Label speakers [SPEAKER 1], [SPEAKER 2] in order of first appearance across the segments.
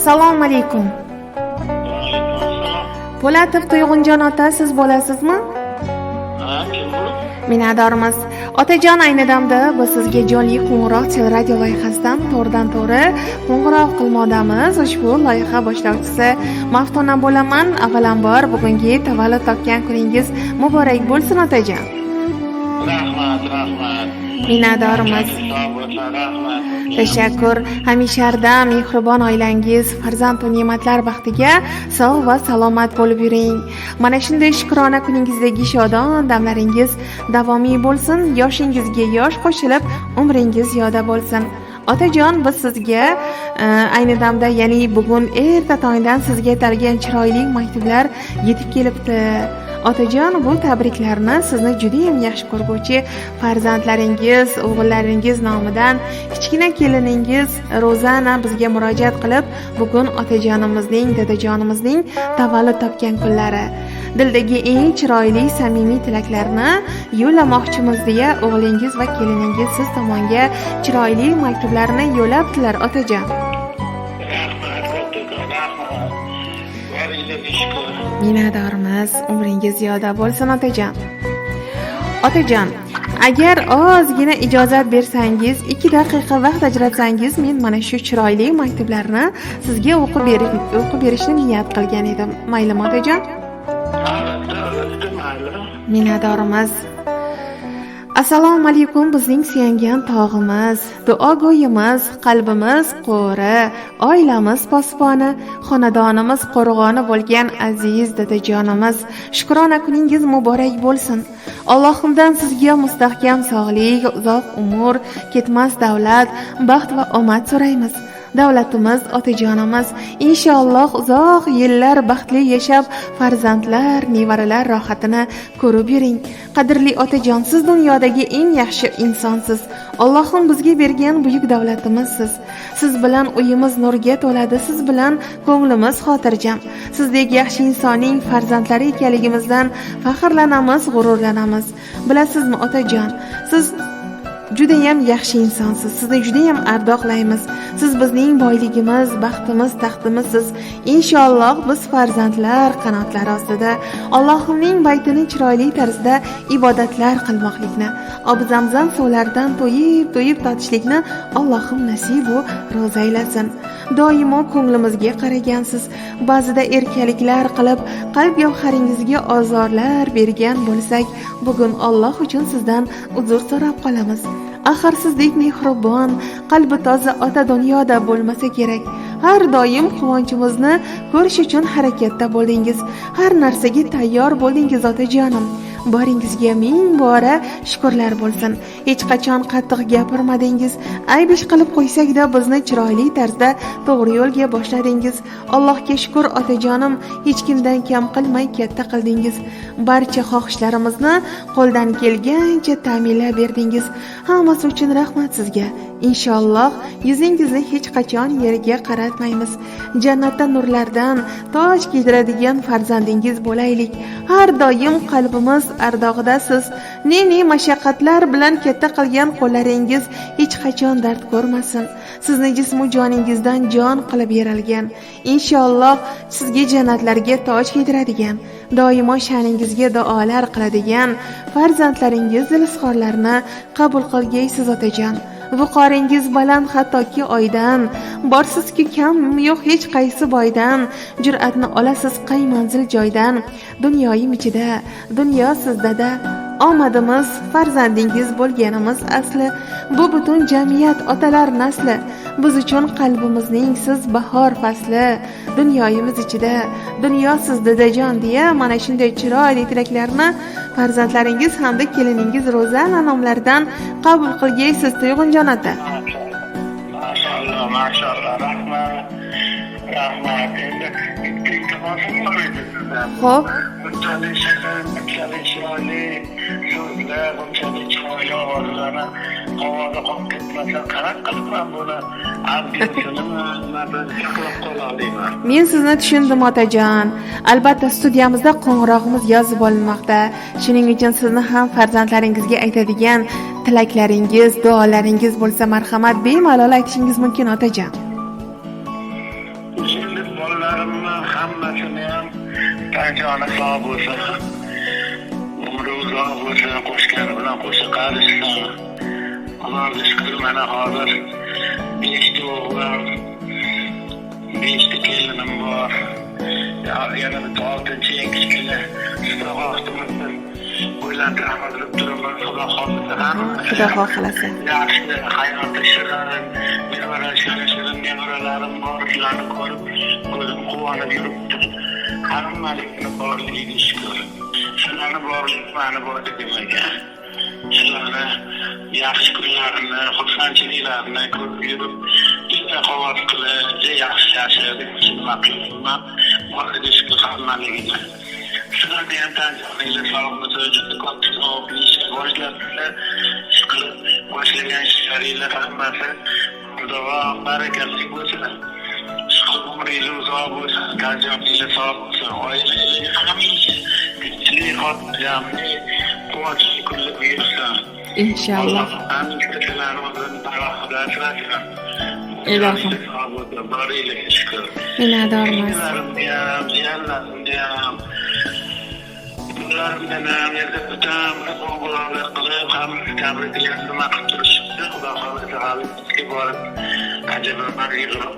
[SPEAKER 1] Assalomu alaykum. Po'latov Tuyg'unjon ota, siz bo'lasizmi?
[SPEAKER 2] Ha, kim bu?
[SPEAKER 1] Minnatdormiz. Otajon, ayni damda biz sizga jonli qo'ng'iroq teleradio loyihasidan to'g'ridan to'g'ri qo'ng'iroq qilmoqdamiz. Ushbu loyiha boshlovchisi Maftuna bo'laman. Avvalambor, bugungi tavallud topgan kuningiz muborak bo'lsin, otajon.
[SPEAKER 2] Rahmat, rahmat.
[SPEAKER 1] Minnatdormiz.
[SPEAKER 2] Sog' bo'lsin, rahmat.
[SPEAKER 1] Tashakkur. Hamisha hardam mehribon oilangiz, farzand va ne'matlar baxtiga sog' va salomat bo'lib yuring. Mana shunday shukrona kuningizdagi shodon damlaringiz davomiy bo'lsin, yoshingizga yosh qo'shilib, umringiz ziyoda bo'lsin. Otajon, biz sizga ayni damda, ya'ni bugun erta tongdan sizga atalgan chiroyli maktublar yetib kelibdi. Otajon, bu tabriklarni sizni judayam yaxshi ko'rguvchi farzandlaringiz, o'g'illaringiz nomidan kichkina keliningiz Rozana bizga murojaat qilib, bugun otajonimizning, dadajonimizning tavallud topgan kunlari. Dildagi eng chiroyli samimiy tilaklarni yo'llamoqchimiz deya o'g'lingiz va keliningiz siz tomonga chiroyli maktublarni yo'llabdilar, otajon.
[SPEAKER 2] Rahmat, kattakon, rahmat. Boringizga shukur.
[SPEAKER 1] Minnatdormiz. Umringiz ziyoda bo'lsin, otajon. Otajon, agar ozgina ijozat bersangiz, 2 daqiqa vaqt ajratsangiz, men mana shu chiroyli maktublarni sizga o'qib berishni niyat qilgan edim. Maylimi, otajon?
[SPEAKER 2] Albatta, albatta, mayli.
[SPEAKER 1] Minnatdormiz. Assalomu alaykum, bizning suyangan tog'imiz, duogo'yimiz, qalbimiz qo'ri, oilamiz posboni, xonadonimiz qo'rg'oni bo'lgan aziz dadajonimiz. Shukrona kuningiz muborak bo'lsin. Allohimdan sizga mustahkam sog'lik, uzoq umr, ketmas davlat, baxt va omad so'raymiz. Davlatimiz, otajonimiz, inshaalloh uzoq yillar baxtli yashab, farzandlar, nevaralar rohatini ko'rib yuring. Qadrli otajon, siz dunyodagi eng yaxshi insonsiz. Allohim bizga bergan buyuk davlatimizsiz. Siz bilan uyimiz nurga to'ladi, siz bilan ko'nglimiz xotirjam. Sizdek yaxshi insonning farzandlari ekanligimizdan faxrlanamiz, g'ururlanamiz. Bilasizmi, otajon, siz judayam yaxshi insonsiz. Sizni judayam ardoqlaymiz. Siz bizning boyligimiz, baxtimiz, taxtimizsiz. Inshaalloh biz farzandlar qanotlari ostida Allohimning baytini chiroyli tarzda ibodatlar qilmoqlikni, ob zamzam suvlaridan to'yib to'yib totishlikni Allohim nasibu ro'za aylasin. Doimo ko'nglimizga qaragansiz. Ba'zida erkaliklar qilib, qalb gavharingizga ozorlar bergan bo'lsak, bugun Alloh uchun sizdan uzr so'rab qolamiz. Axir sizdek mehribon, qalbi toza ota dunyoda bo'lmasa kerak. Har doim quvonchimizni ko'rish uchun harakatda bo'ldingiz. Har narsaga tayyor bo'ldingiz, otajonim. Boringizga ming bora shukrlar bo'lsin. Hech qachon qattiq gapirmadingiz. Ayb ish qilib qo'ysak-da, bizni chiroyli tarzda to'g'ri yo'lga boshladingiz. Allohga shukur, otajonim, hech kimdan kam qilmay katta qildingiz. Barcha xohishlarimizni qo'ldan kelgancha ta'minlab berdingiz. Hammasi uchun rahmat sizga. Inshaalloh yuzingizni hech qachon yerga qaratmaymiz. Jannatda nurlardan toj kiydiradigan farzandingiz bo'laylik. Har doim qalbimiz ardog'idasiz. Ne-ne mashaqqatlar bilan katta qilgan qo'llaringiz hech qachon dard ko'rmasin. Sizni jismu joningizdan jon qilib yaralgan. Inshaalloh sizga jannatlarga toj kiydiradigan, doimo sha'ningizga duolar qiladigan farzandlaringiz dil izhorlarini qabul qilgaysiz, otajon. Viqoringiz baland hattoki oydan, borsizki kam yo'q hech qaysi boydan, jur'atni olasiz qay manzil joydan. Dunyoyim ichida dunyo sizdada, omadimiz farzandingiz bo'lganimiz asli. Bu butun jamiyat otalar nasli, biz uchun qalbimizning siz bahor fasli. Dunyoyimiz ichida dunyo siz, dadajon, deya mana shunday chiroyli tilaklarni farzandlaringiz hamda keliningiz Ro'zana nomlaridan qabul qilgaysiz, Tuyg'unjon ota.
[SPEAKER 2] Mashalloh, mashalloh, rahmat. Rahmat. Endi bitta iltimosim bor edi sizdan.
[SPEAKER 1] Xo'p.
[SPEAKER 2] Bunchalik shirin, bunchalik chiroyli so'zlar, bunchalik chiroyli ovozlarni havoda qolib ketmasa, qanaqa qilib man buni audiosini nimani saqlab qola olaman?
[SPEAKER 1] Men sizni tushundim, otajon. Albatta, studiyamizda qo'ng'irog'imiz yozib olinmoqda. Shuning uchun sizni ham farzandlaringizga aytadigan tilaklaringiz, duolaringiz bo'lsa, marhamat, bemalol aytishingiz mumkin, otajon.
[SPEAKER 2] Tan joni sog' bo'lsin, umri uzoq bo'lsin, qo'shgani bilan qo'sha qarishsin. Allohga shukr, mana hozir 5 ta o'g'lim, 5 ta kelinim bor. Yana bitta 6-chi eng kichkina sog'lig'imizni o'ylantiramiz deb turibman. Xudo xohlasa hamma
[SPEAKER 1] Xudo xohlasa.
[SPEAKER 2] Yaxshi hayoti shirin, nevara shirin nevaralarim bor, shularni ko'rib ko'zim quvonib yuribdi. Hammalikni borligiga shukur. Shularni borligi mani borligim ekan. Shularni yaxshi kunlarini, xursandchiliklarini ko'rib yurib, juda havas qilib, juda yaxshi yashab, nima qilibman, boriga shukur hammaligini. Shularni ham tan joninglar sog' bo'lsa, juda katta savobli ishlar boshlabsizlar. Ish qilib boshlagan ishlaringlar hammasi davom barakali bo'lsin. Umringiz uzoq bo'lsin, tan joningiz sog' bo'lsin, oilangiz hamisha tinchlik, xotirjamlik, quvonchli kunlar buyursin.
[SPEAKER 1] Inshaalloh.
[SPEAKER 2] Hamisha sizlarni o'zini panohida asrasin.
[SPEAKER 1] Ilohim.
[SPEAKER 2] Sog' bo'lsin, boringlarga shukur.
[SPEAKER 1] Minnatdormiz.
[SPEAKER 2] Jiyanlarimni ham, jiyanlarimni ham, ulardan ham yerda bitam qo'ng'iroqlar qilib, hammasi tabriklab nima qilib turishibdi. Xudo xohlasa hali bizga borib ajabman yig'ib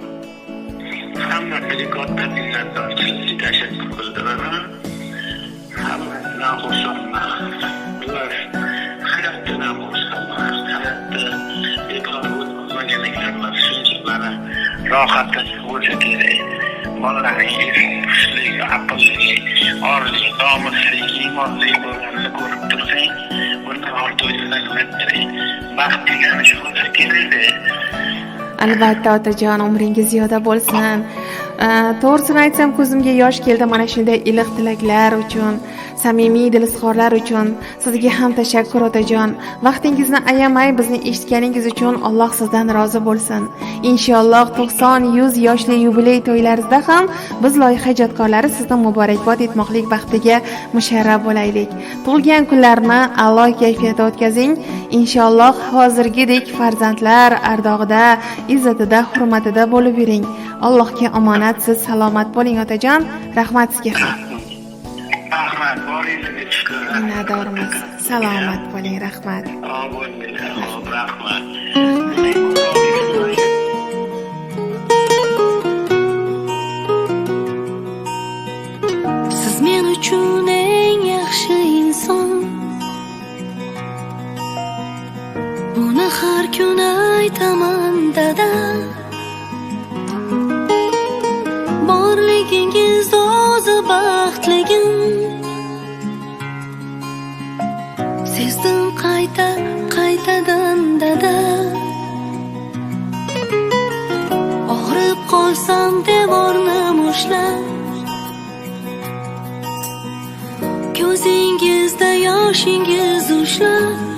[SPEAKER 2] hammasiga katta minnatdorchilik tashakkur bildiraman. Hammasidan xursandman. Bular hayotdan ham xursandman. Hayotda bekor o'tmagan ekanmiz. Shuncha mana rohatda bo'lsa kerak. Bolalaringiz hushli, aqlli, orli, nomusli, iymonli bo'lganini ko'rib tursang, bundan ortiq nima kerak? Baxt degani shu bo'lsa kerak-da.
[SPEAKER 1] Albatta otajon, umringiz ziyoda bo'lsin. To'g'risini aytsam, ko'zimga yosh keldi mana shunday iliq tilaklar uchun, samimiy dil izhorlar uchun. Sizga ham tashakkur otajon. Vaqtingizni ayamay bizni eshitganingiz uchun Alloh sizdan rozi bo'lsin. Inshaalloh 90-100 yoshli yubiley to'ylaringizda ham biz loyiha ijodkorlari sizni muborakbod etmoqlik baxtiga musharraf bo'laylik. Tug'ilgan kunlarni a'lo kayfiyatda o'tkazing. Inshaalloh hozirgidek farzandlar ardog'ida, izzatida, hurmatida bo'lib yuring. Allohga omonat, siz salomat bo'ling otajon. Rahmat sizga ham.
[SPEAKER 2] Rahmat, boringizga shukur.
[SPEAKER 1] Minnatdormiz. Salomat bo'ling, rahmat.
[SPEAKER 2] Sog' bo'linglar, rahmat.
[SPEAKER 3] Siz men uchun eng yaxshi inson. Buni har kun aytaman dada. Borligingiz o'zi baxtligim. Sezdim qayta qaytadan dada. Og'rib qolsam devorni mushlab, ko'zingizda yoshingiz ushlab.